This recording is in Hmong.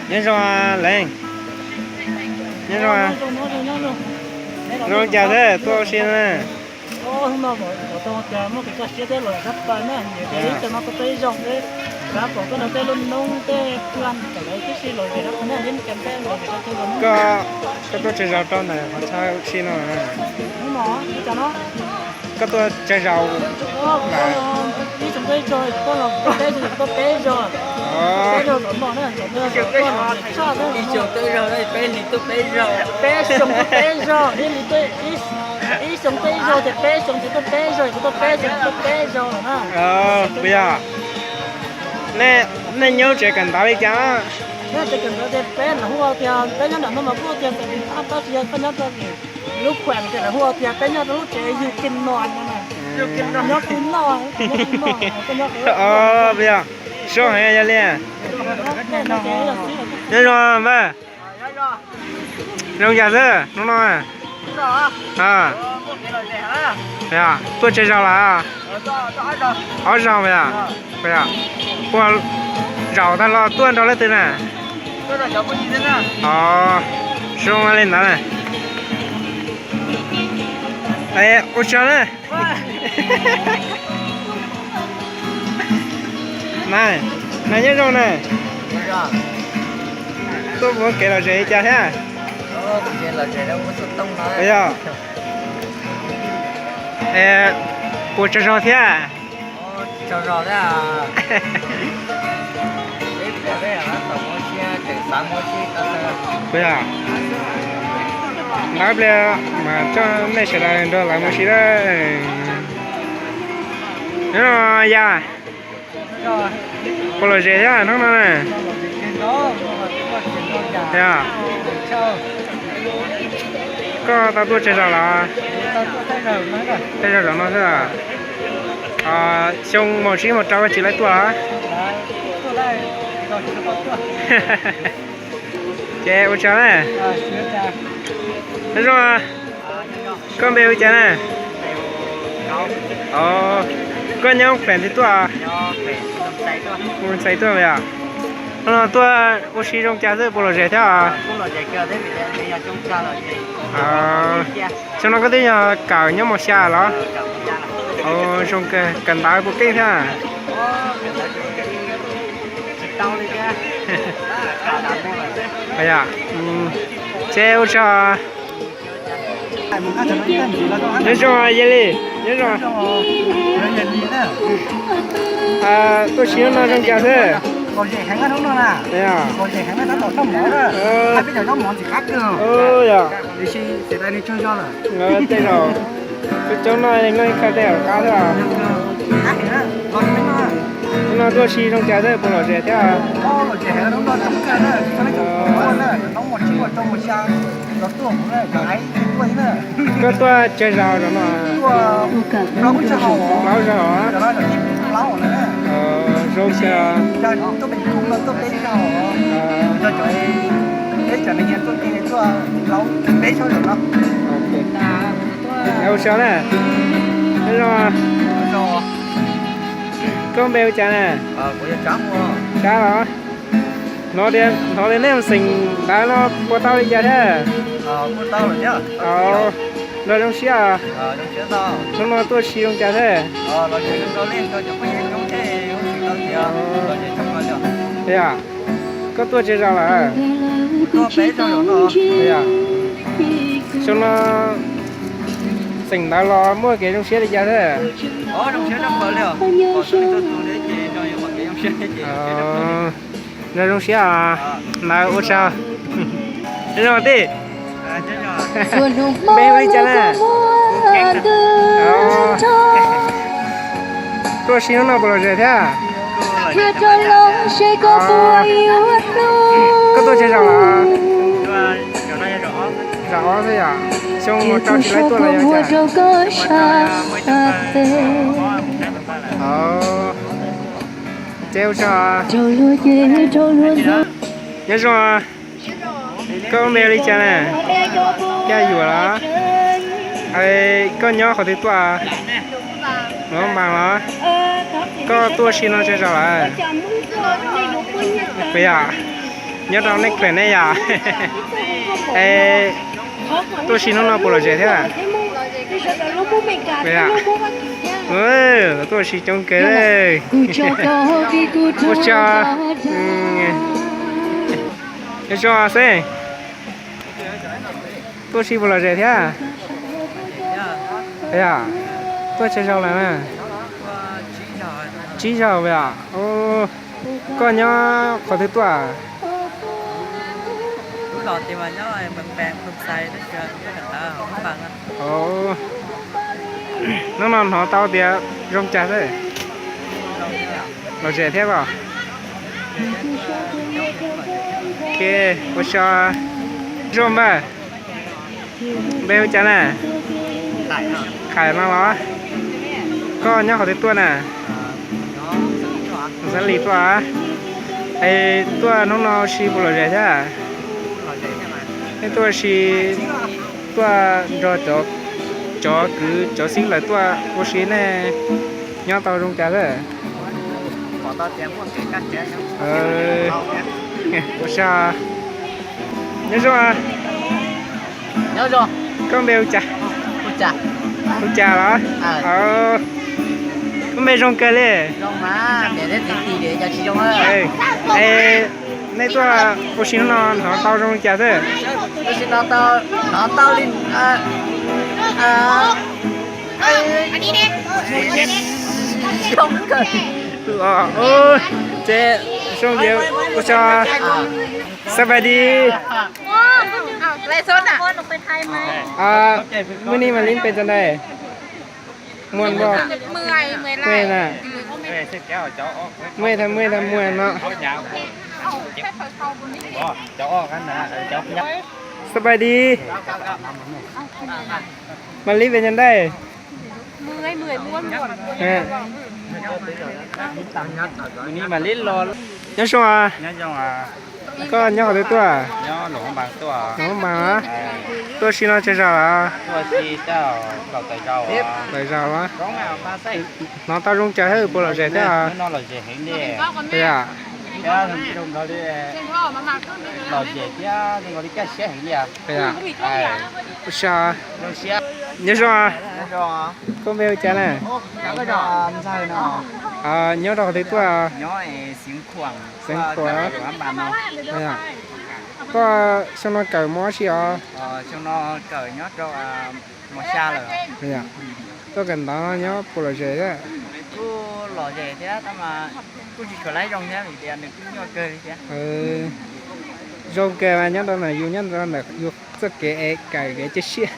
Nyob zoo Leej. Nyob zoo. Zoo cas thiab tuaj ua si na? Koj, koj tuaj tsawg zaus rau ntawm qhov chaw ua si no? Koj tuaj tsawg zaus? Ib xyoo tuaj ib zaug, ib xyoo tuaj ib zaug, ib xyoo tuaj ib zaug, ces peb xyoo ces tuaj peb zaug, ces kuv tuaj peb xyoo ces tuaj peb zaug na. Puas yog? Nej nyob tsev kawm ntawv li cas? Nyob tsev kawm ntawv ces peb lam hu tias peb nyob nram no mas kuj tias txawm tab sis yog koj nyob rau lub khuam ces lawv hu tias peb nyob rau lub tsev yug kin no no na. Nyob kin no, nyob kin no, koj nyob puas yog? Zoo heev yog li. Nyob zoo npawg. Zoo cas xwb hnub no? Tuaj tsawg zaus lawm? Ob zaug yom? Puas zaum tag los tuaj nrog leej twg na? Zoo li ntawd na. Ua tsaug na. Na, na nyob zoo na. Tuaj mus kev lom zem li cas thiab? Yog. Puas tsaug zog thiab? Ntawd pliag mas coj nej sawv daws nrog lawv mus si lawm. Nyob zoo yawg. Puas lom zem thiab hnub no na? Koj tau tuaj tsawg zaus lawm? Tej zaum no xwb. Xyoo moos tsib moos rau koj tsis tau tuaj. Ces ua tsaug na. Nyob zoo. Koj npe hu cas na? Koj nyob pem twg tuaj? Mus Ntxhais tuaj yom? Hnub no tuaj ua si zoo cas xwb, puas lom zem thiab? Xyoo no koj twb yog kawm nyob mos xya los? Zoo kawg, kawm ntawv puas keej thiab? Ces ua tsaug. Nyob zoo Yaj Lis, nyob zoo. Tuaj si hnub no zoo cas xwb? Tej zaum coob coob no noj ib khawv tej zaum qab xwb. Hnub no tuaj si zoo cas xwb, puas lom zem thiab? Koj tuaj tsawg zaus no? Plaub zaus. Zoo kawg. Ua tsaug na. Nyob zoo. Koj npe hu cas na? Tsab los? Hnov tias nej mus xeem ntawv no puas tau li cas thiab? Nrog zoo siab. Hnub no tuaj si zoo cas thiab? Koj tuaj tsawg zaus lawm? Xyoo no xeem ntawv los muaj kev zoo siab li cas thiab? Nrog zoo siab os, ntawd ua tsaug. Nyob zoo tij. Npe hu li cas na? Tuaj si hnub no puas lom zem thiab? Koj tuaj tsawg zaus lawm? Zaum ob xwb yom. Zoo mus rau tsis laib tuaj los yog cas? Ces ua tsaug. Nyob zoo. Koj npe li cas na? Caj Yuam los? Koj nyob qhov twg tuaj? Luam Npas los? Koj tuaj ua si no tsawg zaus lawm? Puas yog? Nyob rau Necklace ne yom? Es tuaj ua si hnub no puas lom zem thiab? Puas yog? Tuaj ua si coob kawg. Ua tsaug. Nyob zoo xwb. Tuaj ua si puas lom zem thiab? Yog, tuaj tsawg zaus lawm na? Tsib zaus yom. Koj nyob qhov twg tuaj? Hnub no hnov tau tias zoo cas xwb? Lom zem thiab os. Ua tsaug. Zoo npawg. Npe hu cas na? Khais no los? Koj nyob qhov twg tuaj na? Xab Lis tuaj. Es tuaj hnub no ua si puas lom zem thiab? Nej tuaj ua si, tuaj nrog cov, cov kwv cov xib lawm tuaj ua si nej nyob tau zoo cas xwb? Ua tsaug. Nyob zoo. Koj npe hu cas? Hu cas los? Koj npe zoo kawg li. Es nej tuaj ua si hnub no hnov tau zoo li cas xwb? Ces zoo ces ua tsaug. Xab pais di. Mus ni mas li pes tsawg ntawd? Muaj npua. Muaj na. Muaj tha muaj tha muaj no. Xab pais di. Mas li pes tsawg ntawd? Nyob zoo. Koj nyob qhov twg tuaj? Luam Npas. Tuaj ua si no tsawg zaus lawm? Plaws zaus los? Hnov tau zoo cas thiab puas lom zem thiab? Nyob zoo. Koj npe hu cas na? Nyob rau qhov twg tuaj? Xeev Khuam. Koj xyoo no kawm mos dab tsi os? Tuaj kawm ntawv no nyob puas lom zem thiab? Zoo kawg mas nyob rau ntawm yus, nyob rau ntawm yus txoj kev es kawm kev cia siab.